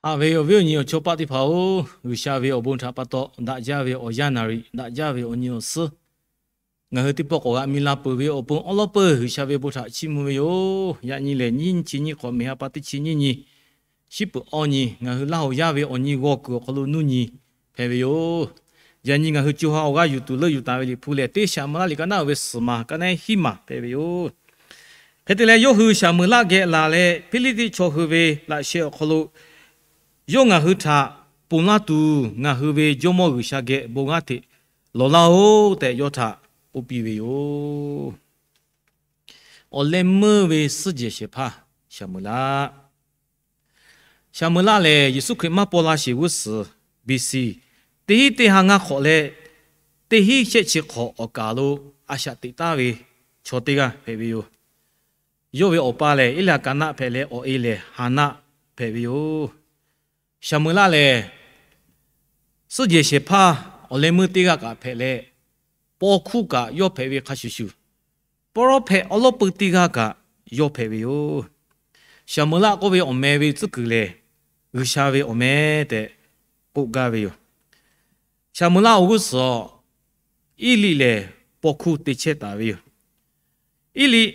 Haꞈ ve awˬ viˉ awˬ nyi awˬ chawˇ paˆ teˇ hpaˍ-oˬ, G'uiˬsha ve awˬ bon htaꞈ pa taw daꞈ jaˇ ve awˬ yanˇ naˍ riˍ, daꞈ jaˇ ve awˬ nyi awˬ suhˉ, ngaˬ hui teˇ pawˆ k'awꞈ g'a mi la peuˬ ve awˬ pon awˉ lawˉ peuˬ G'uiˬsha ve bon htaꞈ chiˇ mvuh ve yoˬ. Yaꞈ nyi lehˬ, nyiˇ chi nyiˇ hk'awꞈ, meˍ ha pa teˇ chi nyiˇ nyi, shiˉ peuˍ awˇ nyi, ngaˬ hui Laˇ hoˍ yaˇ ve awˬ nyi g'aw kuiˬ awˬ hk'aw lo nuˇ nyi hpehꞈ ve yoˬ. Yaꞈ nyi ngaˬ hui co ha awˬ g'aˇ yuˬ tuˬ leuˆ yuˬ taˍ ve Liꞈ hpu lehˬ, teˇ Saˍmuˍlaˆ liꞈ ka naˉ ve suhˍ maˬ ka naˉ hiˉ maˬ hpehꞈ ve yoˬ. Hk'e te leh, yawˇ hui Saˍmuˍlaˆ geh laˬ leh, Hpiˇliˇtiˆ chaw hui ve laꞈ sheh awˬ hk'aw lo yawˇ ngaˬ hui htaꞈ ponˬ laˇ tuˬ, ngaˬ hui ve Jawˇmawˇ G'uiˬsha geh bon g'aˇ hteꞈ lawˬ laˇ-oˆ tehꞈ, yawˇ htaꞈ k'oˆ piˇ ve yoˬ. Awˬ leh meuˇ ve suhˉ jehˬ shehˍ hpaˇ Saˍmuˍlaˆ. Saˍmuˍlaˆ lehˬ, Yeˍsuˆ Hkriꞈ maˇ paw la sheˍ g'uˇ suhˍ, B C, teˇ hinˉ teˇ ha ngaˇ hk'awꞈ leh teˇ hinˉ shehˆ chi hk'awꞈ awˬ kaˍ lo a shaꞈ teꞈ taˉ ve chaw teˇ g'aˇ hpehꞈ ve yoˬ. Yawˇ ve awˬ pa lehˬ, Eˇlaˍkaˍnaˆ hpehꞈ leh, awˬ e lehˬ Haˍnaˆ hpehꞈ ve yoˬ. Saˍmuˍlaˆ lehˬ, suhˉ jehˬ shehˍ hpaˇ awˬ leh meuˇ teˇ g'aˇ kaꞈ hpehꞈ leh, paw hkuˇ kaꞈ yawˇ hpehꞈ ve hk'a shuˍ shuˍ, pawˇ rawˇ hpehꞈ awˉ lawˉ peuˇ teˇ g'aˇ kaꞈ yawˇ hpehꞈ ve yoˬ. Saˍmuˍlaˆ k'oˆ ve awˬ meh ve tcuhˉ kuiˬ lehˬ, G'uiˬsha ve awˬ meh tehꞈ k'oˆ gaˇ ve yoˬ. Saˍmuˍlaˆ awˬ g'uˇ suhˍ Eˇliˆ lehˬ, paw hkuˇ te chehˇ taˍ ve yoˬ. Eˇliˆ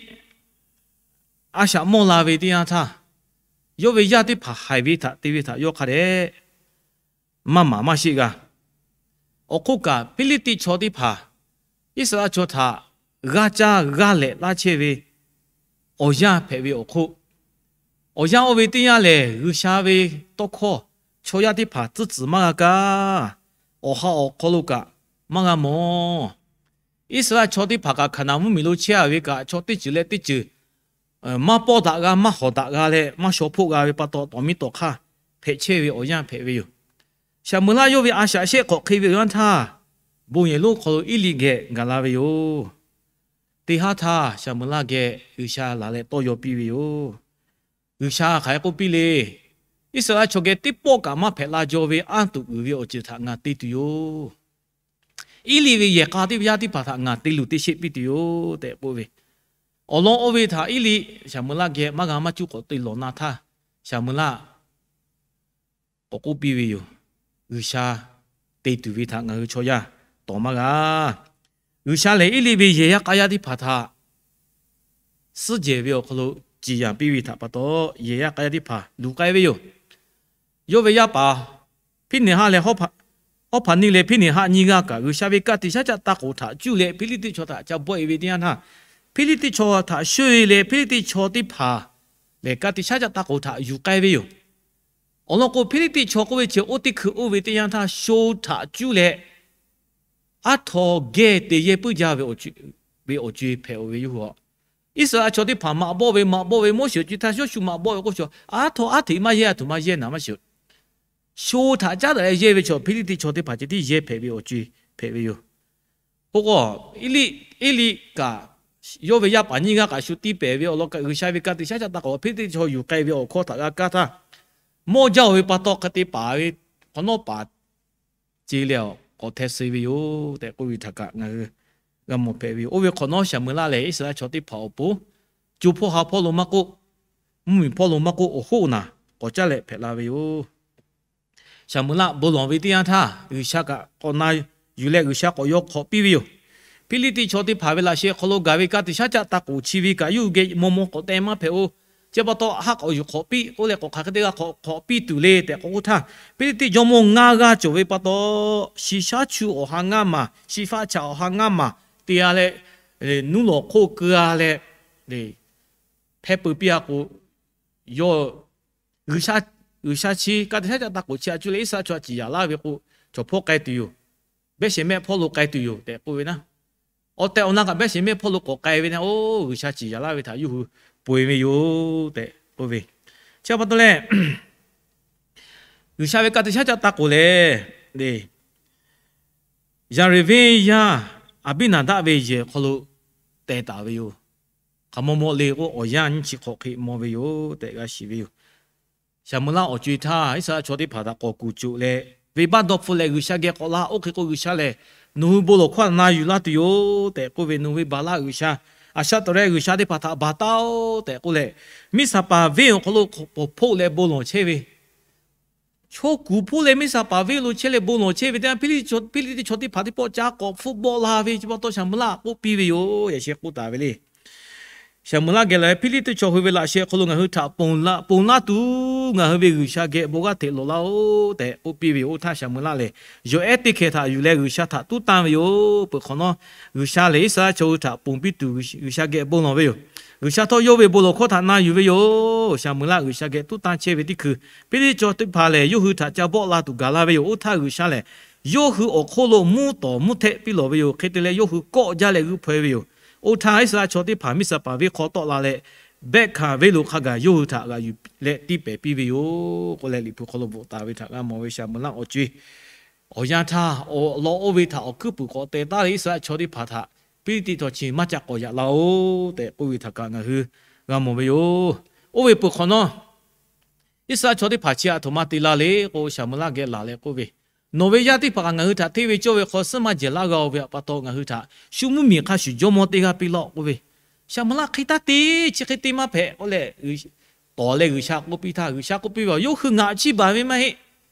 a shaꞈ mawˇ la ve teˇ yanˇ htaˇ, yawˇ ve yaˇ teˇ hpaˍ haiˬ ve htaꞈ te ve htaꞈ yawˇ hk'a dehꞈ maˇ maˍ maˇ sheˆ g'a. Awˬ hk'oˆ kaꞈ, Hpiˇliˇtiˆ chaw teˇ hpaˍ Iˉsaˍreˍlaˆ chaw htaꞈ g'aˇ caˇ g'aˇ lehꞈ laˇ chehˇ ve awˬ yanˇ hpehꞈ ve awˬ hk'oˆ, awˬ yanˇ oˇ ve teˇ yanˇ lehˬ, G'uiˬsha ve tawˇ hkawˇ chaw yaˇ teˇ hpaˍ tcuhˉ tcuhˍ maˇ g'a kaˇ, awˬ ha awˬ hk'aw lo kaꞈ maˇ g'a mawˬ. Iˉsaˍreˍlaˆ chaw teˇ hpaˍ kaꞈ Hkaˍnanˍ mvuhˇmiˬ lo chehˇ a ve kaꞈ, chaw teˇ ceuˬ leh teˇ ceuˬ maˇ pawˇ daꞈ g'a, maˇ hawˍ daꞈ g'a leh maˇ shaw hpoˆ g'a ve pa taw, tawˍ miˇ tawˍ hk'aˇ hpehꞈ chehˇ ve awˬ yanˇ hpehꞈ ve yoˬ. Saˍmuˍlaˆ yawˇ ve a shaꞈ shehˆ hk'awꞈ hk'e ve awˬ yanˇ htaˇ, bon yehˬ lonˉ hk'aw lo Eˇliˆ geh gaˬ la ve yoˬ. Teˇ haˉ htaˇ Saˍmuˍlaˆ geh G'uiˬsha laˬ leh tawˇ yaw piˇ ve yoˬ. G'uiˬsha hk'aˬ hk'e k'oˆ piˇ le, Iˉsaˍreˍlaˆ chaw geh teˇ pawˆ kaꞈ maˇ hpehꞈ la jaw ve anˇ tuꞈ uiˍ ve awˬ ceuˬ htaꞈ ngaˬ te tuˬ yoˬ. Eˇliˆ ve yehˬ k'a teˇ ve yaˇ teˇ hpaˍ htaꞈ ngaˬ te luˬ te sheˆ piˇ tuˬ yoˬ tehꞈ k'oˆ ve, awˬ lawn oˇ ve htaꞈ Eˇliˆ Saˍmuˍlaˆ geh maˇ g'a maˇ cuˇ k'awꞈ te lawˬ na htaˇ, Saˍmuˍlaˆ k'awꞈ k'oˆ piˇ ve yoˬ. G'uiˬsha te tuˬ ve htaꞈ ngaˬ hui chaw yaˇ tawˍ maˇ g'a. G'uiˬsha lehˬ, Eˇliˆ ve yehˬ yaˇ k'a yaˇ teˇ hpaˍ htaꞈ suhˉ jehˬ ve awˬ hk'aw lo ciˍ yanˍ piˇ ve htaꞈ pa taw, yehˬ yaˇ k'a yaˇ teˇ hpaˍ luˬ k'ai ve yoˬ. Yawˇ ve yaˇ paˍ Hpiˇneˍhaˆ leh Hawˉhpaˍniˆ leh Hpiˇneˍhaˆ nyiˇ g'aˇ kaꞈ G'uiˬsha ve ka tiꞈ shaˉ caˆ taˇ k'oˍ htaꞈ cuˇ leh Hpiˇliˇtiˆ chaw htaꞈ ca bawˆ e ve teˇ yanˇ htaˇ, Hpiˇliˇtiˆ chaw htaꞈ shoˆ e leh Hpiˇliˇtiˆ chaw teˇ hpaˍ lehˬ ka tiꞈ shaˉ caˆ taˇ k'oˍ htaꞈ yuˬ k'ai ve yoˬ. Awˬ lawn k'o, Hpiˇliˇtiˆ chaw k'oˆ ve chi oˇ teˇ hkui oˇ ve teˇ yanˇ htaˇ sho htaꞈ cuˇ leh aˉ htaw geh te yehˇ puiˉ jaˇ ve awˬ co-e hpehꞈ-oˬ ve yoˬ. Iˉsaˍreˍlaˆ chaw teˇ hpaˍ maꞈ bawˆ ve maꞈ bawˆ ve, Moˉseˍ awˬ co e htaˇ Yoˇshuˆ maꞈ bawˆ ve k'oˆ sha, aˉ htaw aˉ hteꞈ maˇ yehˇ, aˬ htoꞈ ma yehˇ naˍ maˇ shiˍ. Sho htaꞈ caˉ daꞈ leh yehˇ ve chaw Hpiˇliˇtiˆ chaw teˇ hpaˍ ceh tiˉ yehˇ hpehꞈ ve awˬ co e hpehꞈ ve yoˬ. K'o k'o, Eˇliˆ, Eˇliˆ kaꞈ yawˇ ve yaˇ paˍ nyiˇ g'aˇ kaꞈ shu tiˇ pehˍ ve awˬ lawn kaꞈ G'uiˬsha ve ka tiꞈ shaˉ caˆ taˇ k'oˍ Hpiˇliˇtiˆ chaw yuˬ k'ai ve awˬ hkawˇ htaꞈ g'a kaˇ htaˇ, mawˇ jaˇ-oˬ ve pa taw hk'e te paˍ ve hk'awꞈ nawˉ paˍ ce leh k'awꞈ hteh suh ve yoˬ tehꞈ k'oˆ ve htaꞈ kaꞈ ngaˬ hui g'a mawˬ hpehꞈ ve yoˬ. Oˇ ve hk'awꞈ nawˉ Saˍmuˍlaˆ lehˬ Iˉsaˍreˍlaˆ chaw teˇ hpaˍ awˬ pon co hpawˇ ha hpawˇ lo maˇ k'oˆ, mvuhˇmiˬ hpawˇ lo maˇ k'oˆ, awˬ hoˆ naˬ k'awꞈ caˉ leh hpehꞈ la ve yoˬ. Saˍmuˍlaˆ bon lawˬ ve teˇ yanˇ htaˇ, G'uiˬsha kaꞈ k'awꞈ na yuˬ leh G'uiˬsha k'awꞈ yaw hk'awꞈ piˇ ve yoˬ. Hpiˇliˇtiˆ chaw teˇ hpaˍ ve laꞈ sheh hk'aw lo gaˬ ve ka tiꞈ shaˉ caˆ taˇ k'oˍ chi ve kaꞈ yawˇ hui geh maw maw k'awꞈ teh maˇ hpehꞈ-oˬ. Chi pa taw, ha k'awꞈ yuˬ hk'awꞈ piˇ k'oˆ leh k'awꞈ hk'aˬ hk'e te g'a hk'awꞈ hk'awꞈ piˇ tuˬ le tehꞈ k'oˆ k'o htaˇ, Hpiˇliˇtiˆ jawˇmawˇ ngaˇ g'aˇ cawˬ ve pa taw, shi shaˉ chu awˬ ha ngaˇ maˬ, shi faˆ chaꞈ awˬ ha ngaˇ maˬ te g'a leh, nuˇ lawˬ hk'oˆ keu g'a leh, hpehˇ peu piˇ-a k'o, yawˇ G'uiˬsha, G'uiˬsha chi ka tiꞈ shaˉ caˆ taˇ k'oˍ chi a cuˇ leh Iˉsaˍreˍlaˆ chaw htaꞈ ciˍ yaˍ laˇ ve k'o, chaw hpawˇ k'ai tuˬ yoˬ. Behˉsheˍmehˆ hpawˇ lo k'ai tuˬ yoˬ tehꞈ k'oˆ ve naˆ. Awˬ tehˬ awˬ na kaꞈ Behˉsheˍmehˆ hpawˇ lo k'awꞈ k'ai ve naˆ, oˇ G'uiˬsha ciˍ yaˍ laˇ ve htaꞈ yawˇ hui peu eˬ ve yoˬ tehꞈ k'oˆ ve. Chi pa taw leh, G'uiˬsha ve ka tiꞈ shaˉ caˆ taˇ k'oˍ lehˬ, Yaˍreˍveˇ yaˇ Aˍbiˇnaˍdaˆ ve yehˬ hk'aw lo teh taˍ ve yoˬ. Hk'aˬ maw maw le k'o, awˬ yanˇ nyiˇ chi hk'awꞈ hk'e maw ve yoˬ tehꞈ g'a shiˍ ve yoˬ. Saˍmuˍlaˆ awˬ co e htaˇ, Iˉsaˍreˍlaˆ chaw teˇ hpaˍ htaꞈ k'awꞈ kuˬ coꞈ leh, venˇbaˆ dawˇ hpfuhˆ leh G'uiˬsha geh k'awꞈ la. Oˇ hk'e k'o, G'uiˬsha lehˬ, nawˬ hui bon lawˬ hkawˇ htaꞈ na yuˬ laˇ tuˬ yoˬ tehꞈ k'oˆ ve, nawˬ hui baˬ laˇ G'uiˬsha, Aˍshaˆtawˍrehˆ g'uiˬsha teˇ hpaˍ htaꞈ baˬ taˉ-oˆ tehꞈ k'oˆ leh, Miˉsaˍpaˍ venˇ awˬ hk'aw lo k'awꞈ hpoˆ leh bon lawˬ chehˇ ve Chaw kuˬ hpoˇ leh miˇ saˍ paˍ venˇ lo chehˇ leh bon lawˬ chehˇ ve teˇ yanˇ, Hpiˇliˇtiˆ chaw tiˉ hpaˍ teˇ pawˆ ca k'awꞈ hpfuhˆ bawˆ la ve chi pa taw Shaˍmuˍlaˆ k'oˆ piˇ ve yoˬ. Yaꞈ sheh k'oˆ taˍ ve le. Shaˍmuˍlaˆ geh laˬ, Hpiˇliˇtiˆ chaw hui ve laꞈ sheh hk'aw lo ngaˬ hui htaꞈ ponˬ laˇ, ponˬ laˇ tuˬ ngaˬ hui ve G'uiˬsha geh bon g'aˇ hteꞈ lawˬ laˇ-oˆ tehꞈ k'oˆ piˇ ve yoˬ. Oˇ htaˇ Shaˍmuˍlaˆ lehˬ, yawˬ ehˉ teˇ hkeh htaꞈ yuˬ leh G'uiˬsha htaꞈ tuˉ tanˇ ve yoˬ. Peuˬ hk'awꞈ nawˉ, G'uiˬsha lehˬ Iˉsaˍreˍlaˆ chaw hui htaꞈ ponˬ piˇ tuˬ G'uiˬsha geh bon lawˬ ve yoˬ. G'uiˬsha htawˇ yawˇ ve bon lawˬ hkawˇ htaꞈ na yuˬ ve yoˬ. Shaˍmuˍlaˆ G'uiˬsha geh tuˉ tanˇ chehˇ ve teˇ hkui, Hpiˇliˇtiˆ chaw teˇ hpaˍ lehˬ, yawˇ hui htaꞈ ca bawˆ la tuˬ gaˬ la ve yoˬ. Oˇ htaˇ G'uiˬsha lehˬ, yawˇ hui awˬ hk'oˆ lo mvuhˇ tawˍ mvuhˇ htehˆ piˇ lawˬ ve yoˬ. Hk'e te leh, yawˇ hui kawˆ jaˇ leh g'uiˇ hpaw-e ve yoˬ. Oˇ htaˇ Iˉsaˍreˍlaˆ chaw teˇ hpaˍ miˇ saˍ paˍ venˇ hk'aw tawˆ la leh, Behˆhkaˍ venˇ lo hk'a gaˬ yawˇ hui htaꞈ g'aꞈ yuˬ leh tiˇ pehˍ piˇ ve yoˬ k'oˆ leh, Liꞈ hpu hk'aw lo bvuhꞈ taˍ ve htaꞈ g'a mawˬ ve Shaˍmuˍlaˆ awˬ co-e awˬ yanˇ htaˇ, awˬ lawn oˇ ve htaꞈ awˬ hkuiˉ puiˍ k'awꞈ teh taˉ leh, Iˉsaˍreˍlaˆ chaw teˇ hpaˍ htaꞈ Hpiˇliˇtiˆ chaw chi maˇ ca k'awꞈ yaꞈ laˇ-oˆ tehꞈ k'oˆ ve htaꞈ kaꞈ ngaˬ hui g'a mawˬ ve yoˬ. Oˇ ve peuˬ hk'awꞈ nawˉ, Iˉsaˍreˍlaˆ chaw teˇ hpaˍ chi aˬ htoꞈ ma te laˇ le k'o, Shaˍmuˍlaˆ geh laˬ leh k'oˆ ve, Nawˬ ve yaˇ teˇ hpaˍ kaꞈ ngaˬ hui htaꞈ hteˇ ve cawˇ ve hk'aw suhˉ maˇ jehˬ laˇ g'a-oˬ ve pa taw, ngaˬ hui htaꞈ shu mvuhˇmiˬ hk'a shuˍ jawˇmawˇ teˇ g'aˇ piˇ laˇ-oˆ k'oˆ ve. Shaˍmuˍlaˆ hk'e taˇ te, chi hk'e te maˇ hpehꞈ k'oˆ leh, tawˍ leh G'uiˬsha k'oˆ piˇ htaˇ, G'uiˬsha k'oˆ piˇ ve, Yawˇ hui ngaˬ chiˇ baˬ ve maˇ heˆ.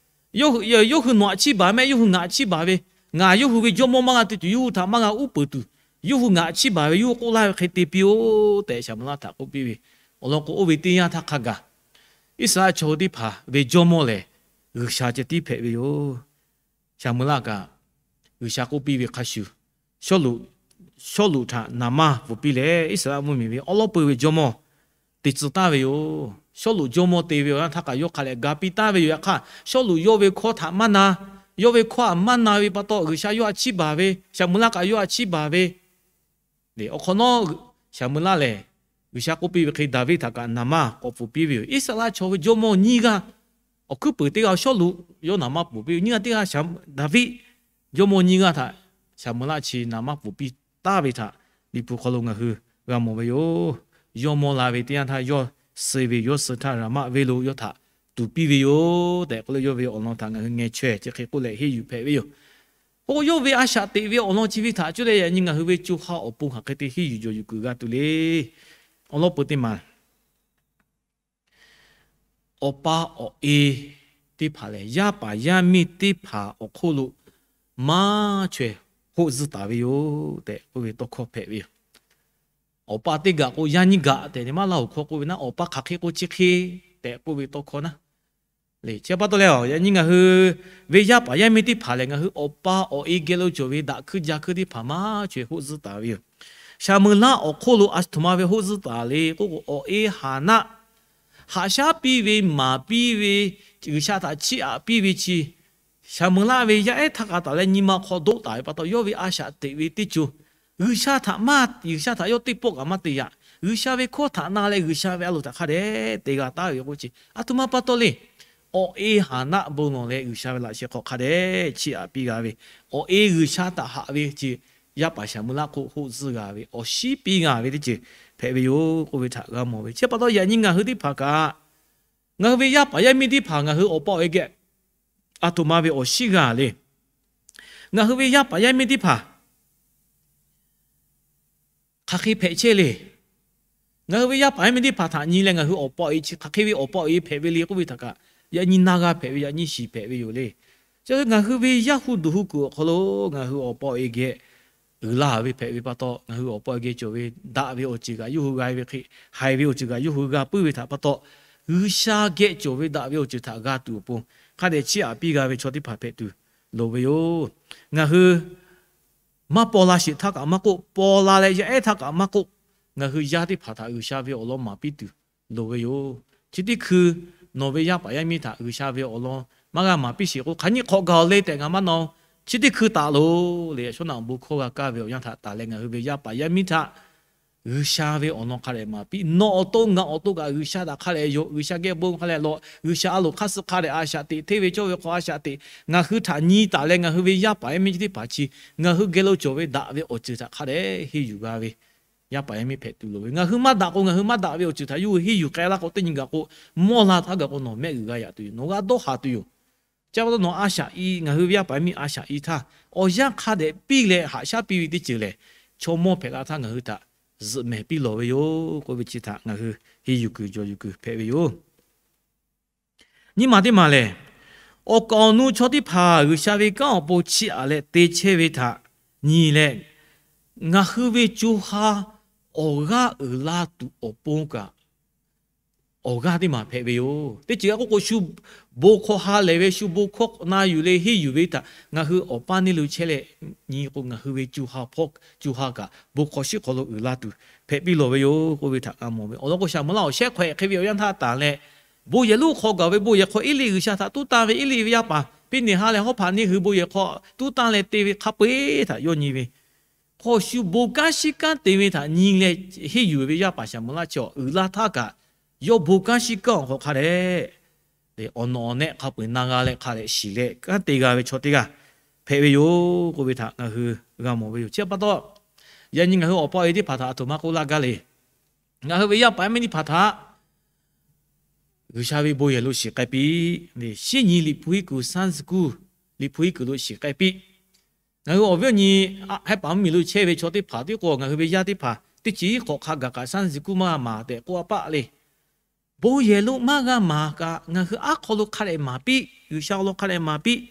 Yawˇ hui, yawˇ hui nawˬ htaꞈ chiˇ baˬ mehˆ, yawˇ hui ngaˬ chiˇ baˬ ve. Ngaˬ yawˇ hui ve jawˇmawˇ maˇ g'a te tuˬ, yawˇ hui htaꞈ maˇ g'a uˉ peunˍ tuˬ, yawˇ hui ngaˬ chiˇ baˬ ve, yawˇ hui k'oˆ laˇ ve hk'e te piˇ-oˆ tehꞈ Shaˍmuˍlaˆ htaꞈ k'oˆ piˇ ve. Awˬ lawn k'o, oˇ ve teˇ yanˇ htaˇ hk'a gaˬ Iˉsaˍreˍlaˆ chaw hui teˇ hpaˍ ve jawˇmawˇ lehˬ, G'uiˬsha ceh tiˉ hpehꞈ ve yoˬ. Shaˍmuˍlaˆ kaꞈ G'uiˬsha k'oˆ piˇ ve hk'a shuˍ, Sawˉluꞈ, Sawˉluꞈ htaꞈ naˍ manˇ pfuhˍ piˇ leh, Iˉsaˍreˍlaˆ mvuhˇmiˬ ve awˉ lawˉ peu ve jawˇmawˇ te tcuh taˍ ve yoˬ. Sawˉluꞈ jawˇmawˇ te ve awˬ yanˇ htaˇ kaꞈ yawˇ hk'a leh ga piˇ taˍ ve yoˬ. Yaꞈ hk'aˇ, Sawˉluꞈ yawˇ ve hkawˇ htaꞈ maˇ na, yawˇ ve hkawˇ htaꞈ maˇ na ve pa taw, G'uiˬsha yawˇ htaꞈ chiˇ baˬ ve, Shaˍmuˍlaˆ kaꞈ yawˇ htaꞈ chiˇ baˬ ve. Awˬ hk'awꞈ nawˉ, Shaˍmuˍlaˆ lehˬ, G'uiˬsha k'oˆ piˇ ve hk'e Daˍviˆ htaꞈ kaꞈ naˍ manˇ k'awꞈ pfuhˍ piˇ ve yoˬ. Iˉsaˍreˍlaˆ chaw ve jawˇmawˇ nyiˇ g'aˇ, awˬ hkuiˉ puiˍ teˇ g'aˇ Sawˉluꞈ yawˇ naˍ manˇ pfuhˍ piˇ ve, nyiˇ g'aˇ teˇ g'aˇ Daˍviˆ jawˇmawˇ nyiˇ g'aˇ htaꞈ Shaˍmuˍlaˆ chi naˍ manˇ pfuhˍ piˇ taˍ ve htaꞈ Liꞈ hpu hk'aw lo ngaˬ hui g'a mawˬ ve yoˬ. Yawˇ mawˇ la ve teˇ yanˇ htaˇ, yawˇ suh ve, yawˇ suh htaˇ Raˍmaˆ venˇ lo yawˇ htaꞈ tuˍ piˇ ve yoˬ tehꞈ k'oˆ leh, yawˇ ve awˬ lawn htaꞈ ngaˬ hui ngeh chaweh chi hk'e k'oˆ leh henˇ yuˬ hpehꞈ ve yoˬ. K'o, yawˇ ve a shaꞈ teꞈ ve awˬ lawn chi ve htaꞈ cuˇ leh yaꞈ nyi ngaˬ hui ve co ha awˬ pon hk'aˬ hk'e te henˇ yuˬ jawˬ yuˬ kuiˬ g'a tuˬ le. Awˬ lawn peuˬ teˇ maˬ, awˬ pa awˬ e teˇ hpaˍ lehˬ, yaˇ paˍ yaˇ miˇ teˇ hpaˍ awˬ hk'oˆ lo maˇ chaweh hoˆ zuhˇ taˍ ve yoˬ tehꞈ k'oˆ ve tawˇ hkawˇ hpehꞈ ve yoˬ. Awˬ pa teˇ gaꞈ k'o, yaˇ nyiˇ gaꞈ tehꞈ maˇ laˇ hoꞈ hkawˇ k'oˆ ve naˉ, awˬ pa hk'aˬ hk'e k'o chi hk'e tehꞈ k'oˆ ve tawˇ hkawˇ naˉ. Chi pa taw leh, yaꞈ nyi ngaˬ hui ve yaˇ paˍ yaˇ miˇ teˇ hpaˍ lehˬ, ngaˬ hui awˬ pa awˬ e geh lo cawˬ ve daꞈ hkuiˇ ja hkuiˇ teˇ hpaˍ maˇ chaweh hoˆ zuhˇ taˍ ve yoˬ. Shaˍmuˍlaˆ awˬ hk'oˆ lo aˬ htoꞈ ma ve hoˆ zuhˇ taˍ le k'oˆ k'o, awˬ e Haˍnaˆ haꞈ shaˉ piˇ ve, maˍ piˇ ve, G'uiˬsha htaꞈ chiˇ aꞈ piˇ ve chi, Shaˍmuˍlaˆ ve yaˇ ehˉ htaˇ k'a taˍ leh nyi ma hk'aw doˆ taˍ ve pa taw, yawˇ ve a shaꞈ teꞈ ve teˇ co, G'uiˬsha htaꞈ maˇ, G'uiˬsha htaꞈ yawˇ teˇ pawˆ kaꞈ maˇ te yaꞈ. G'uiˬsha ve hkawˇ htaꞈ na leh G'uiˬsha ve a loˍ htaꞈ hk'a dehꞈ te g'a taˍ ve k'o chi, aˬ htoꞈ ma pa taw le. Awˬ e Haˍnaˆ bon lawˬ leh G'uiˬsha ve laꞈ sheh hk'aw hk'a dehꞈ chiˇ aꞈ piˇ g'a ve, awˬ e G'uiˬsha htaꞈ haꞈ ve chi, yaˇ paˍ Shaˍmuˍlaˆ hk'oˆ hoˆ zuhˇ g'a ve, awˬ shiˉ piˇ g'a ve teˇ ceuˬ hpehꞈ ve yoˬ k'oˆ ve htaꞈ g'a mawˬ ve. Chi pa taw yaꞈ nyi ngaˬ hui teˇ hpaˍ kaꞈ, ngaˬ hui ve yaˇ paˍ yaˇ miˇ teˇ hpaˍ ngaˬ hui awˬ pa awˬ e geh aˬ htoꞈ ma ve awˬ shiˉ g'a le. Ngaˬ hui ve yaˇ paˍ yaˇ miˇ teˇ hpaˍ hk'aˬ hk'e hpehꞈ chehˇ le. Ngaˬ hui ve yaˇ paˍ yaˇ miˇ teˇ hpaˍ htaꞈ nyi leh ngaˬ hui awˬ pa awˬ e chi hk'aˬ hk'e ve awˬ pa awˬ e hpehꞈ ve le k'oˆ ve htaꞈ kaꞈ, yaꞈ nyi na g'a hpehꞈ ve, yaꞈ nyi shiˍ hpehꞈ ve yoˬ le. Chi ngaˬ hui ve yaˇ hu duˬ hu kuiˬ awˬ hk'aw lo ngaˬ hui awˬ pa awˬ e geh uiˍ la ve hpehꞈ ve pa taw, ngaˬ hui awˬ pa awˬ e geh cawˬ ve daꞈ ve awˬ ceuˬ kaꞈ yawˇ hui g'a ve hk'e, haiˬ ve awˬ ceuˬ kaꞈ yawˇ hui g'a puiˉ ve htaꞈ pa taw, G'uiˬsha geh cawˬ ve daꞈ ve awˬ ceuˬ htaꞈ g'a tuˬ awˬ pon hk'a dehꞈ chiˇ aꞈ piˇ g'a ve chaw teˇ hpaˍ hpehꞈ tuˬ loˍ ve yoˬ. Ngaˬ hui maˇ paw la sheˍ htaˇ kaꞈ maˇ k'oˆ, paw la leh yaˇ ehˉ htaˇ kaꞈ maˇ k'oˆ, ngaˬ hui yaˇ teˇ hpaˍ htaꞈ G'uiˬsha ve awˬ lawn maˍ piˇ tuˬ loˍ ve yoˬ. Chi teˇ hkui nawˬ ve yaˇ paˍ yaˇ miˇ htaꞈ G'uiˬsha ve awˬ lawn maˇ g'a maˍ piˇ sheˍ k'o, hk'aˬ nyi hk'awꞈ gaˬ-oˬ le tehꞈ ngaˬ maˇ na-oˬ. Chi teˇ hkui taˍ loˬ le, a shawˉ naꞈ bon hkawˇ g'a kaˇ ve awˬ yanˇ htaꞈ taˍ leh ngaˬ hui ve yaˇ paˍ yaˇ miˇ htaꞈ G'uiˬsha ve awˬ lawn hk'a dehꞈ maˍ piˇ. Nawˬ awˬ to ngaˬ awˬ to kaꞈ G'uiˬsha htaꞈ hk'a dehꞈ yonˍ, G'uiˬsha geh bon hk'a dehꞈ lawˬ, G'uiˬsha a loˍ hk'aˇ suh hk'a dehꞈ a shaꞈ teꞈ, hteˇ ve cawˇ ve hk'aw a shaꞈ teꞈ, ngaˬ hui htaꞈ nyi taˍ leh ngaˬ hui ve yaˇ paˍ yaˇ miˇ chi teˇ hpaˍ chi ngaˬ hui geh lo cawˬ ve daꞈ ve awˬ ceuˬ htaꞈ hk'a dehꞈ henˇ yuˬ g'a ve yaˇ paˍ yaˇ miˇ hpehꞈ tuˬ loˍ ve. Ngaˬ hui maˇ daꞈ k'o, ngaˬ hui maˇ daꞈ ve awˬ ceuˬ htaꞈ yawˇ hui henˇ yuˬ k'ai laˇ k'o, teˇ nyi gaˬ k'o, mawˇ la htaˇ gaˬ k'o nawˬ mehˆ g'uiˬ g'a yaꞈ tuˬ yoˬ. Nawˬ g'a dawˇ haˍ tuˬ yoˬ. Chi pa taw nawˬ a shaꞈ i, ngaˬ hui ve yaˇ paˍ yaˇ miˇ a shaꞈ i htaˇ, awˬ yanˇ hk'a dehꞈ piˇ leh haꞈ shaˉ piˇ ve teˇ ceuˬ lehˬ, chaw mawˇ hpehꞈ la htaˇ ngaˬ hui htaꞈ zuhꞈ mehˍ piˇ lawˬ ve yoˬ k'oˆ ve chi htaꞈ ngaˬ hui henˇ yuˬ kuiˬ jawˬ yuˬ kuiˬ hpehꞈ ve yoˬ. Nyiˇ maˬ teˇ maˬ lehˬ, Awˬ kaˍ awˬ nu chaw teˇ hpaˍ G'uiˬsha ve kanˉ awˬ pon chiˇ aꞈ leh te chehˇ ve htaꞈ nyi leh, ngaˬ hui ve co ha awˬ g'aˇ uiˍ la tuˬ awˬ pon kaꞈ, awˬ g'aˇ teˇ maˬ hpehꞈ ve yoˬ. Teˇ ceuˬ g'a k'oˆ k'o, shu bon hk'aw ha lehˬ ve, shu bon hkawˇ na yuˬ leh henˇ yuˬ ve htaꞈ ngaˬ hui awˬ paˇ neˇ lo chehˇ leh nyi k'o, ngaˬ hui ve co ha hpawˇ co ha kaꞈ bon hk'aw shiˉ hk'aw lo uiˍ la tuˬ hpehꞈ piˇ lawˬ ve yoˬ k'oˆ ve htaꞈ g'a mawˬ ve. Awˬ lawn k'o, Saˍmoˍeˍlaˆ awˬ shehˉ hk'awꞈ hk'e ve awˬ yanˇ htaˇ tanˬ leh, bon yehˬ lonˉ hk'aw gaˬ ve bon yehˬ hk'aw Eˇliˆ G'uiˬsha htaꞈ tuˉ tanˇ ve Eˇliˆ ve yaˇ paˍ Hpiˇneˍhaˆ leh Hawˉhpaˍneˇ hui bon yehˬ hk'aw tuˉ tanˇ leh te ve hk'a peu-eˬ htaꞈ yawˇ nyi ve, hk'aw shu bon kanˉ shiˉ kanˉ te ve htaꞈ nyi leh henˇ yuˬ ve yaˇ paˍ Saˍmoˍeˍlaˆ chi awˬ uiˍ la htaˇ kaꞈ, yawˇ bon kanˉ shiˉ kanˉ awˬ hk'aw hk'a dehꞈ awˬ nawꞈ awˬ nehˆ hk'a peu-eˬ na g'a leh hk'a dehꞈ shiˍ leh kanˉ te g'a ve chaw teˇ g'aˇ hpehꞈ ve yoˬ k'oˆ ve htaꞈ ngaˬ hui g'a mawˬ ve yoˬ. Chi pa taw, yaꞈ nyi ngaˬ hui awˬ pa awˬ e teˇ hpaˍ htaꞈ aˬ htoꞈ ma k'oˆ laˇ gaˇ le. Ngaˬ hui ve yaˇ paˍ yaˇ miˇ teˇ hpaˍ htaꞈ G'uiˬsha ve bon yehˬ lo shiˍ k'ai piˇ, shinˉ nyi Liꞈ hpu hiˉ kuiˬ, Sunday school Liꞈ hpu hiˉ kuiˬ lo shiˍ k'ai piˇ. Ngaˬ hui awˬ viˉ awˬ nyi, hehˉ paˍ mvuhˇmiˬ lo chehˇ ve chaw teˇ hpaˍ tiˉ k'o, ngaˬ hui ve yaˇ teˇ hpaˍ teˇ ceuˬ hk'awꞈ hk'a gaˬ kaꞈ Sunday school maˇ maˍ tehꞈ k'oˆ a paˆ le. Bon yehˬ lo maˇ g'a maˍ kaꞈ, ngaˬ hui aˉ hk'aw lo hk'a dehꞈ maˍ piˇ, G'uiˬsha awˬ lawn hk'a dehꞈ maˍ piˇ.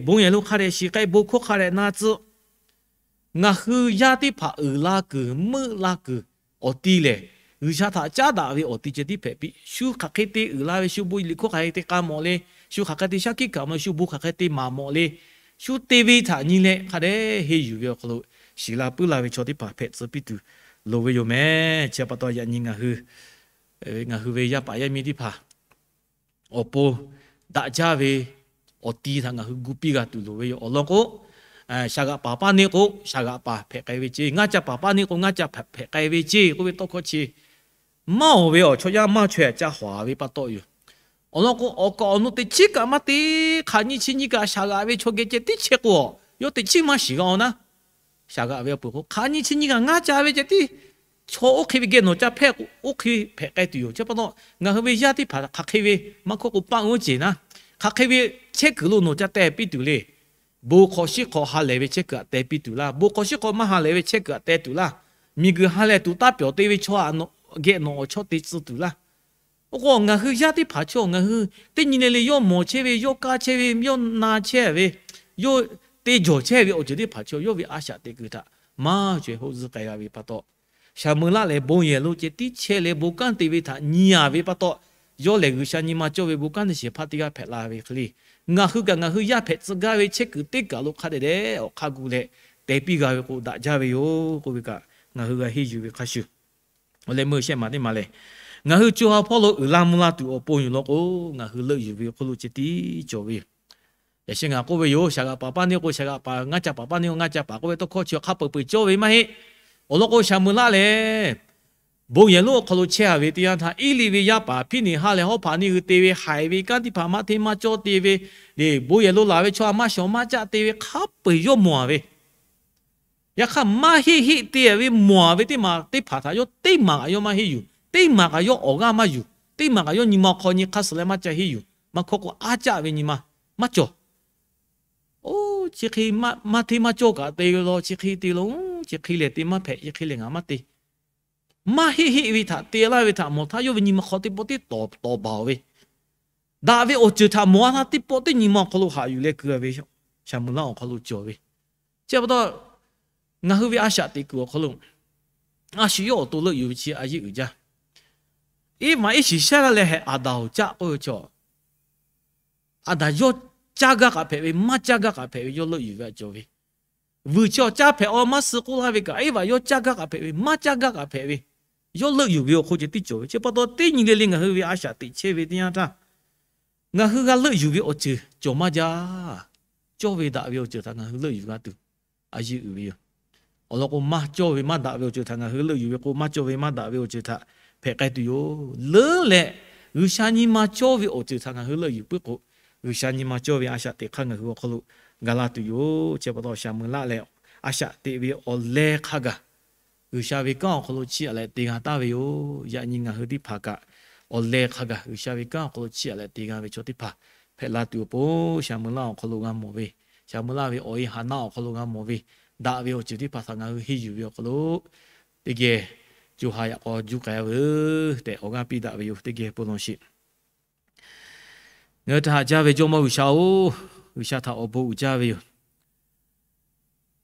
Bon yehˬ lo hk'a dehꞈ shiˍ k'ai, bon hkawˇ hk'a dehꞈ na tcuh. Ngaˬ hui yaˇ teˇ hpaˍ uiˍ la kuiˬ, meuˆ la kuiˬ awˬ ti lehˬ, G'uiˬsha htaꞈ caˉ daꞈ ve awˬ ti ceh tiˉ hpehꞈ piˇ. Shu hk'aˬ hk'e te uiˍ la ve, shu bon liꞈ hkawˇ hk'aˬ hk'e te k'a mawˬ le, shu hk'aˬ hk'e te shaˉ hkiˆ kaꞈ mawˬ le, shu bon hk'aˬ hk'e te maˍ mawˬ le, shu te ve htaꞈ nyi leh hk'a dehꞈ henˇ yuˬ ve awˬ hk'aw lo shiˍ la puiˉ la ve chaw teˇ hpaˍ hpehꞈ tcuh piˇ tuˬ loˍ ve yoˬ meh. Chi pa taw yaꞈ nyi ngaˬ hui, ngaˬ hui ve yaˇ paˍ yaˇ miˇ teˇ hpaˍ awˬ pon daꞈ jaˇ ve awˬ ti htaꞈ ngaˬ hui gu piˇ g'a tuˬ loˍ ve yoˬ. Awˬ lawn k'o, shaˍ g'aꞈ paˍ paˇ neˇ k'o, shaˍ g'aꞈ paˍ hpehꞈ k'ai ve ceˇ, ngaˇ ca paˍ paˇ neˇ k'o, ngaˇ ca hpehꞈ k'ai ve ceˇ k'oˆ ve tawˇ hkawˇ chi maˇ awˬ ve awˬ chaw yaˇ maˇ chaweh aꞈ ca hawˍ ve pa taw yoˬ. Awˬ lawn k'o, awˬ kaˍ awˬ nu teꞈ chiˉ kaꞈ maˇ te, hk'aˬ nyi chi nyi kaꞈ shaˍ g'aꞈ ve chaw geh ceh tiˉ chehˇ k'o, yawˇ teꞈ chiˉ maˇ shiˍ g'a-oˬ naˉ. Shaˍ g'aꞈ ve awˬ peuˬ k'o, hk'aˬ nyi chi nyi kaꞈ ngaˇ ca ve ceh tiˉ, chaw oˇ hk'e ve geh nawˬ ca hpehˇ k'o, oˇ hk'e hpehꞈ k'ai tuˬ yoˬ. Chi pa taw, ngaˬ hui ve yaˇ teˇ hpaˍ hk'aˬ hk'e ve maˇ hkawˇ k'o paˆ uiˍ oˇ ceˬ naˉ, hk'aˬ hk'e ve chehˇ kuiˬ lo nawˬ ca teh piˇ tuˬ le. Bon hk'aw shiˉ hk'aw ha lehˬ ve chehˇ kuiˬ aꞈ teh piˇ tuˬ laˇ. Bon hk'aw shiˉ hk'aw maˇ ha lehˬ ve chehˇ kuiˬ aꞈ teh tuˬ laˇ. Miˬguiˬ ha lehˬ tuˬ taˇ pyawˬ te ve chaw aꞈ geh nawˬ awˬ chawˇ te tcuh tuˬ laˇ. Oˇ k'o, ngaˬ hui yaˇ teˇ hpaˍ chaw ngaˬ hui teˇ nyi le le yawˇ mawˬ chehˇ ve, yawˇ kaˇ chehˇ ve, yawˇ na chehˇ ve, yawˇ te jawˬ chehˇ ve awˬ ceuˬ teˇ hpaˍ chaw yawˇ ve a shaꞈ teꞈ kuiˬ htaꞈ maˇ caweh hoˆ zuhˇ k'ai g'a ve pa taw, Saˍmoˍeˍlaˆ lehˬ bon yehˬ lo ceh tiˉ chehˇ leh bon kanˉ te ve htaꞈ nyi a ve pa taw, yawˇ lehˬ G'uiˬsha nyi ma cawˇ ve bon kanˉ te shehˍ hpaˇ teˇ g'aˇ hpehꞈ la ve hk'e le. Ngaˬ hui kaꞈ ngaˬ hui yaˇ hpehꞈ tcuh gaˇ ve chehˇ kuiˬ teˇ kaˬ lo hk'a dehꞈ dehꞈ awˬ hk'a gu leh teh piˇ g'a ve k'o daꞈ jaˇ ve yoˬ k'oˆ ve kaꞈ, ngaˬ hui g'a henˇ yuˬ ve hk'a shuˍ awˬ leh meuˇ shehˆ maˬ teˇ maˬ lehˬ, ngaˬ hui co ha hpawˇ lo uiˍ la mvuh la tuˬ awˬ pon yoˬ lawn k'o, ngaˬ hui leuˆ yuˬ ve awˬ hk'oˆ lo ceh tiˉ cawˬ ve yoˬ. Yaꞈ sheh ngaˬ k'oˆ ve yoˬ, shaˍ g'aꞈ paˍ paˇ neˇ k'o shaˍ g'aꞈ paˍ, ngaˇ ca paˍ paˇ neˇ k'o ngaˇ ca paˍ k'oˆ ve tawˇ hkawˇ chi hk'a peu-eˬ peu-eˬ cawˇ ve maˇ heˆ. Awˬ lawn k'o, Saˍmoˍeˍlaˆ lehˬ bon yehˬ lonˉ awˬ hk'aw lo chehˇ a ve teˇ yanˇ htaˇ, Eˇliˆ ve yaˇ paˍ Hpiˇneˍhaˆ leh Hawˉhpaˍneˇ hui te ve haiˬ ve kanˉ teˇ hpaˍ maˇ hteˇ maˇ cawˇ te ve, bon yehˬ lo laˬ ve chaw maˇ shawˍ maˇ caˆ te ve hk'a peu-eˬ yawˇ mawˬ a ve. Yaꞈ hk'aˇ, maˇ heˆ heˆ te ve mawˬ a ve teˇ maˬ teˇ hpaˍ htaꞈ yawˇ teˇ maˬ kaꞈ yawˇ maˇ henˇ yuˬ, teˇ maˬ kaꞈ yawˇ awˬ g'aˇ maˇ yuˬ, teˇ maˬ kaꞈ yawˇ nyi ma hk'aw nyi hk'aˇ suh leh maˇ ca henˇ yuˬ. Maˇ hkawˇ k'o, aˉ caˆ ve nyi ma maˇ cawˬ. Oˇ, chi hk'e maˇ hteˇ maˇ cawˇ kaꞈ te ve law, chi hk'e te law, chi hk'e lehˬ te maˇ hpehꞈ, chi hk'e lehˬ ngaˬ maˇ te. Maˇ heˆ heˆ ve htaꞈ te laˇ ve htaꞈ mawˬ htaˇ, yawˇ ve nyi ma hk'aw teˇ pawˆ tiˉ tawˍ tawˍ baˬ ve, daꞈ ve awˬ ceuˬ htaꞈ mawˬ a htaˇ teˇ pawˆ teˇ nyi ma awˬ hk'aw lo haꞈ yuˬ leh keu ve Saˍmoˍeˍlaˆ awˬ hk'aw lo cawˬ ve. Chi pa taw, ngaˬ hui ve a shaꞈ teꞈ kuiˬ awˬ hk'aw lo a shu yawˇ awˬ to leuˆ yuˬ ve chi a yeˇ uiˍ jaˇ. Eˇvaꞈ iˉ shiˍ shaˉ laˇ leh hehꞈ Aˍdanˍ awˬ caˆ k'oˆ ve chaw, Aˍdanˍ yawˇ caˇ gaˇ k'aꞈ hpehꞈ ve, maˇ caˇ gaˇ k'aꞈ hpehꞈ ve yawˇ leuˆ yuˬ ve a cawˬ ve. Vuiˬ chi awˬ caˇ hpehꞈ a maˇ suh k'oˆ laˇ ve kaꞈ, Eˇvaꞈ yawˇ caˇ gaˇ k'aꞈ hpehꞈ ve, maˇ caˇ gaˇ k'aꞈ hpehꞈ ve, yawˇ leuˆ yuˬ ve awˬ hk'oˆ ceh tiˉ cawˬ ve. Chi pa taw, teˇ nyi le le ngaˬ hui ve a shaꞈ teꞈ chehˇ ve teˇ yanˇ htaˇ, ngaˬ hui g'a leuˆ yuˬ ve awˬ ceuˬ cawˬ maˇ jaˇ. Cawˇ ve daꞈ ve awˬ ceuˬ htaꞈ ngaˬ hui leuˆ yuˬ g'a tuˬ a yeˇ uiˍ ve yoˬ. Awˬ lawn k'o, maˇ cawˇ ve maˇ daꞈ ve awˬ ceuˬ htaꞈ ngaˬ hui leuˆ yuˬ ve k'o, maˇ cawˇ ve maˇ daꞈ ve awˬ ceuˬ htaꞈ hpehꞈ k'ai tuˬ yoˬ. Leuˉ leh, G'uiˬsha nyi ma cawˇ ve awˬ ceuˬ htaꞈ ngaˬ hui leuˆ yuˬ puiˉ k'o, G'uiˬsha nyi ma cawˇ ve a shaꞈ teꞈ hk'aˇ ngaˬ hui awˬ hk'aw lo ga laˇ tuˬ yoˬ. Chi pa taw, Saˍmoˍeˍlaˆ lehˬ a shaꞈ teꞈ ve awˬ leh hk'a gaˬ G'uiˬsha ve kanˉ awˬ hk'aw lo chiˇ aꞈ leh te g'a taˍ ve yoˬ. Yaꞈ nyi ngaˬ hui teˇ hpaˍ kaꞈ, awˬ leh hk'a gaˬ G'uiˬsha ve kanˉ awˬ hk'aw lo chiˇ aꞈ leh te g'a ve chaw teˇ hpaˍ hpehꞈ la tuˬ awˬ pon, Saˍmoˍeˍlaˆ awˬ hk'aw lo g'a mawˬ ve, Saˍmoˍeˍlaˆ ve awˬ e Haˍnaˆ awˬ hk'aw lo g'a mawˬ ve, daꞈ ve awˬ ceuˬ teˇ hpaˍ htaꞈ ngaˬ hui henˇ yuˬ ve awˬ hk'aw lo teˇ geh co ha yaꞈ k'aw juˇ k'ai veuˬ tehꞈ awˬ g'aˇ piˇ daꞈ ve yoˬ. Teˇ geh bon lawˬ sheˍ. Ngaˬ hui htaꞈ haꞈ jaˇ ve Jawˇmawˇ G'uiˬsha-oˬ, G'uiˬsha htaꞈ awˬ bon uiˍ jaˇ ve yoˬ.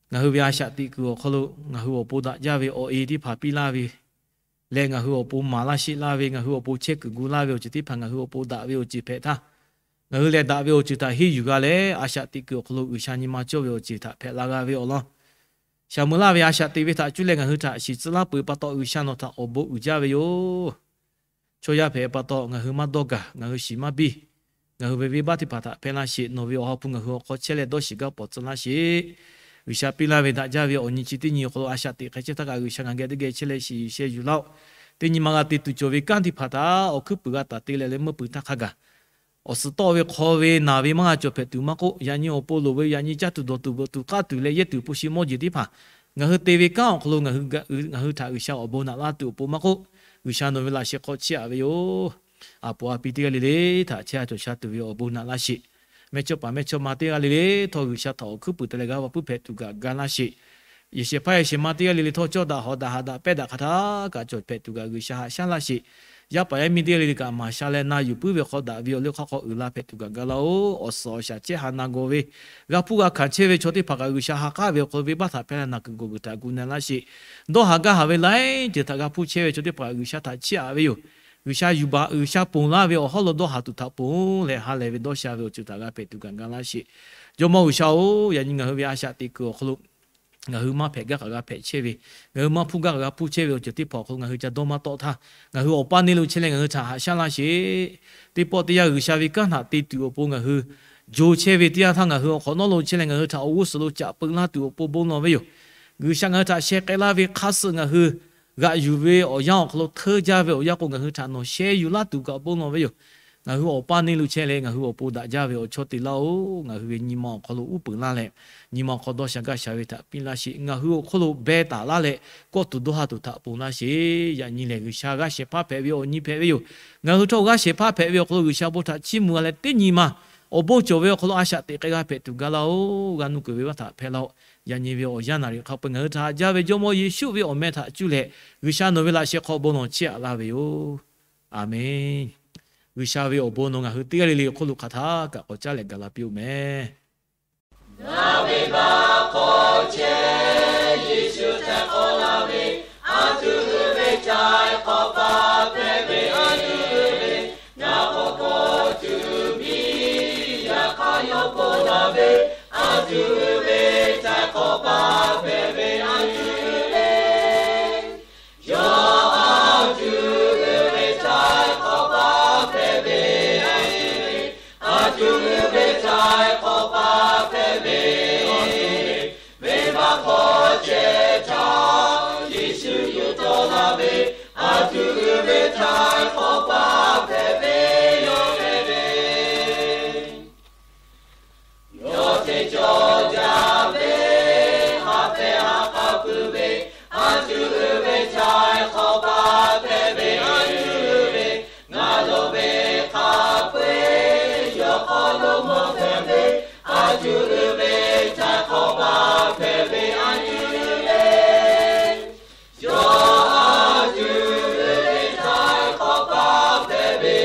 Ngaˬ hui ve a shaꞈ teꞈ kuiˬ awˬ hk'aw lo ngaˬ hui awˬ pon daꞈ jaˇ ve awˬ e teˇ hpaˍ piˇ laˇ ve leh, ngaˬ hui awˬ pon maˍ laˇ sheˆ laˇ ve, ngaˬ hui awˬ pon chehˇ kuiˬ gu laˇ ve awˬ ceuˬ teˇ hpaˍ ngaˬ hui awˬ pon daꞈ ve awˬ ceuˬ hpehꞈ htaˇ, ngaˬ hui lehˬ daꞈ ve awˬ ceuˬ htaꞈ henˇ yuˬ g'a leh, a shaꞈ teꞈ kuiˬ awˬ hk'aw lo G'uiˬsha nyi ma cawˇ ve awˬ ceuˬ htaꞈ hpehꞈ la g'a ve awˬ lawn, shaˍ meuꞈ laˇ ve a shaꞈ teꞈ ve htaꞈ cuˇ leh ngaˬ hui htaꞈ shiˍ tcuh laˇ peuˬ pa taw, G'uiˬsha nawˬ htaꞈ awˬ bon uiˍ jaˇ ve yoˬ. Chaw yaˇ hpehꞈ pa taw, ngaˬ hui maˇ dawˇ gaˬ, ngaˬ hui shiˍ maˇ biˇ, ngaˬ hui ve venˇbaˆ teˇ hpaˍ htaꞈ hpehˇ laˇ sheˍ. Nawˬ ve awˬ ha hpu ngaˬ hui awˬ hk'aw chehˇ leh dawˇ shiˍ gaˇ pawˍ tcuh laˇ sheˍ. G'uiˬsha piˇ laˇ ve daꞈ jaˇ ve awˬ nyi chi teˇ nyi awˬ hk'aw lo a shaꞈ teꞈ hk'e chehˇ htaˇ kaꞈ, G'uiˬsha ngaˬ geh teˇ geh chehˇ leh shiˍ yuˬ sheh yuˬ laˇ-oˆ. Teˇ nyi ma g'a te tuˬ cawˬ ve kanˉ teˇ hpaˍ htaꞈ awˬ hkuiˉ puiˍ g'a taˍ te leh leh meuˇ peuˬ htaˇ hk'a gaˬ, awˬ suhˍ tawˆ ve hk'aw ve naˬ ve maˇ g'a cawˬ hpehꞈ tuˬ maˇ k'oˆ, yaꞈ nyi awˬ pon loˍ ve yaꞈ nyi caˇ tuˬ dawˬ tuˬ veuꞈ tuˬ k'aˇ tuˬ leh yehˇ tuˬ hpu shi mawˇ jeˬ teˇ hpaˍ ngaˬ hui te ve kanˉ awˬ hk'aw lo ngaˬ hui htaꞈ G'uiˬsha awˬ bon naꞈ laˇ tuˬ awˬ pon maˇ k'oˆ, G'uiˬsha nawˬ ve laꞈ sheh hk'aw chiˇ aꞈ ve yoˬ. A poˍ a pi teˇ g'aˇ le le htaꞈ chehˇ a cawˬ sha tuˬ ve awˬ bon naꞈ laˇ sheˍ. Mehˇchawˇpaˍ mehˇchawˇma teˇ g'aˇ le le htawˇ, G'uiˬsha htaꞈ awˬ hkuiˉ puiˍ te leh g'a va puiˉ hpehꞈ tuˬ kaꞈ ga laˇ sheˍ. Yehˬ shehˍ hpaˇ yehˬ shehˍ ma teˇ g'aˇ le le htawˇ, cawˇ daꞈ hawˍ daꞈ haꞈ daꞈ pehˇ daꞈ hk'a htaˇ kaꞈ cawˬ hpehꞈ tuˬ kaꞈ G'uiˬsha haꞈ shaˉ laˇ sheˍ. Yaˇ paˍ yaˇ miˇ teˇ g'aˇ le le kaꞈ maˍ sha leh na yuˬ puiˉ ve hk'aw daꞈ ve awˬ liˇ hk'aˇ hk'aw uiˍ la hpehꞈ tuˬ kaꞈ ga laˇ-oˆ. Awˬ suhˍ awˬ shaˍ chehˇ ha na gawˬ ve, g'a hpuˇ g'a hkanˍ chehˇ ve chaw teˇ hpaˍ kaꞈ G'uiˬsha ha k'aˉ ve awˬ hk'aw lo venˇbaˆ htaꞈ hpehˇ leh naˬ kuiˬ gawˬ kuiˬ htaꞈ gu na laˇ sheˍ. Dawˇ haˍ gaˇ haˍ ve laiˉ ceuˬ htaꞈ g'a hpuˇ chehˇ ve chaw teˇ hpaˍ kaꞈ G'uiˬsha htaꞈ chiˇ aꞈ ve yoˬ. G'uiˬsha yuˬ baˬ G'uiˬsha ponˬ laˇ ve awˬ hawˉ lo dawˇ haˍ tuˬ htaꞈ ponˬ leh ha lehˬ ve dawˇ sha ve awˬ ceuˬ htaꞈ g'a hpehꞈ tuˬ kaꞈ ga laˇ sheˍ. Jawˇmawˇ G'uiˬsha-oˬ, yaꞈ nyi ngaˬ hui ve a shaꞈ teꞈ kuiˬ awˬ hk'aw lo ngaˬ hui maˇ hpehꞈ gaˇ kaꞈ g'a hpehꞈ chehˇ ve, ngaˬ hui maˇ hpuˇ gaˇ kaꞈ g'a hpuˇ chehˇ ve awˬ ceuˬ teˇ hpaˍ awˬ hk'aw lo ngaˬ hui ca dawˇ maˇ tawˆ htaˇ, ngaˬ hui awˬ paˇ neˇ lo chehˇ leh ngaˬ hui htaꞈ haꞈ shaˉ laˇ sheˍ. Teˇ pawˆ teˇ yanˇ G'uiˬsha ve kanˉ htaꞈ te tuˬ awˬ pon ngaˬ hui jo chehˇ ve teˇ yanˇ htaˇ, ngaˬ hui awˬ hk'awꞈ nawˉ lo chehˇ leh ngaˬ hui htaꞈ awˬ g'uˇ suhˍ lo caꞈ peu laˇ tuˬ awˬ pon bon lawˬ ve yoˬ. G'uiˬsha ngaˬ hui htaꞈ sheh k'ai laˇ ve hk'aˇ suh ngaˬ hui g'aꞈ yuˬ ve awˬ yanˇ awˬ hk'aw lo hteuˇ jaˇ ve awˬ yanˇ k'o, ngaˬ hui htaꞈ nawˬ sheh yuˬ laˇ tuˬ kaꞈ bon lawˬ ve yoˬ. Ngaˬ hui awˬ paˇ neˇ lo chehˇ leh ngaˬ hui awˬ pon daꞈ jaˇ ve awˬ chawˇ te laˇ-oˆ. Ngaˬ hui ve nyi ma awˬ hk'aw lo uˉ peunˍ laˇ leh, nyi ma awˬ hk'aw dawˇ sha gaˇ sha ve htaꞈ piˇ laˇ sheˍ. Ngaˬ hui awˬ hk'oˆ lo beh taˍ laˇ leh, kawˆ tuˬ dawˇ ha tuˬ htaꞈ ponˬ laˇ sheˍ. Yaꞈ nyi lehˬ G'uiˬsha g'aˇ shehˍ hpaˇ hpehꞈ ve awˬ nyi hpehꞈ ve yoˬ. Ngaˬ hui htawˇ g'aˇ shehˍ hpaˇ hpehꞈ ve awˬ hk'aw lo G'uiˬsha bon htaꞈ chiˇ mvuh g'a leh teˇ nyi ma awˬ bon cawˬ ve awˬ hk'aw lo a shaꞈ teꞈ k'ai g'a hpehꞈ tuˬ ga laˇ-oˆ. G'a nuˇ kuiˬ ve venˇbaˆ htaꞈ hpehˇ laˇ-oˆ. Yaꞈ nyi ve awˬ yanˇ naˍ riˍ hk'a peu-eˬ ngaˬ hui htaꞈ haꞈ jaˇ ve Jawˇmawˇ Yeˍsuˆ ve awˬ meh htaꞈ cuˇ leh G'uiˬsha nawˬ ve laꞈ sheh hk'aw bon lawˬ chiˇ aꞈ laˇ ve yoˬ. Aˬmenˍ. G'uiˬsha ve awˬ bon nawˬ ngaˬ hui teˇ g'aˇ le le awˬ hk'oˆ lo hk'aˬ htaˇ kaꞈ k'awꞈ caˉ leh gaˬ la piˇ-oˆ mehˍ. Ngaˬ ve baˆ hk'aw chehˇ Yeˍsuˆ htaiˍ hk'awꞈ la ve, a tuˬ uiˍ ve htaiˍ hk'awꞈ paˇ hpehꞈ ve a tuˬ uiˍ ve, ngaˬ k'awꞈ k'awꞈ tuˬ biˇ yaꞈ hk'aˇ yawˇ bon la ve, a tuˬ uiˍ ve htaiˍ hk'awꞈ paˇ hpehꞈ ve a tuˬ uiˍ ve, yawˇ a tuˬ uiˍ ve htaiˍ hk'awꞈ paˇ hpehꞈ ve a tuˬ uiˍ, a tuˬ uiˍ ve htaiˍ hk'awꞈ paˇ hpehꞈ ve a tuˬ uiˍ, venˇbaˆ hk'aw chehˇ htaˇ Yeˍsuˆ yuˬ tawˆ la ve, a tuˬ uiˍ ve htaiˍ hk'awꞈ paˇ hpehꞈ ve yawˇ hpehꞈ ve. Yawˇ hteˇ cawˇ jaˇ ve ha hpehꞈ ha k'a pui ve, a tuˬ uiˍ ve htaiˍ hk'awꞈ paˇ hpehꞈ ve a tuˬ uiˍ ve, ngaˬ lo ve hk'a peu-e yawˇ hk'aw lo mawˬ hpehꞈ ve, a tuˬ uiˍ ve htaiˍ hk'awꞈ paˇ hpehꞈ ve a tuˬ uiˍ ve, yawˇ a tuˬ uiˍ ve htaiˍ hk'awꞈ paˇ hpehꞈ ve,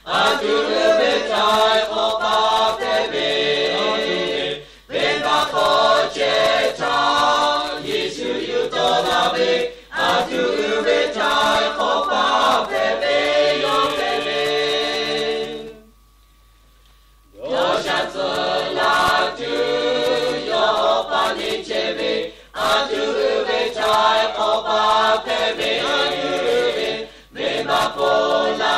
a tuˬ uiˍ ve htaiˍ hk'awꞈ paˇ hpehꞈ ve, venˇbaˆ hk'aw chehˇ htaˇ Yeˍsuˆ yuˬ tawˆ la ve, a tuˬ uiˍ ve htaiˍ hk'awꞈ paˇ hpehꞈ ve yawˇ hpehꞈ ve. Dawˇ sha tcuh laˇ tuˬ yawˇ awˬ paˇ neˇ chehˇ ve, a tuˬ uiˍ ve htaiˍ hk'awꞈ paˇ hpehꞈ ve a tuˬ uiˍ ve, venˇbaˆ hk'oˆ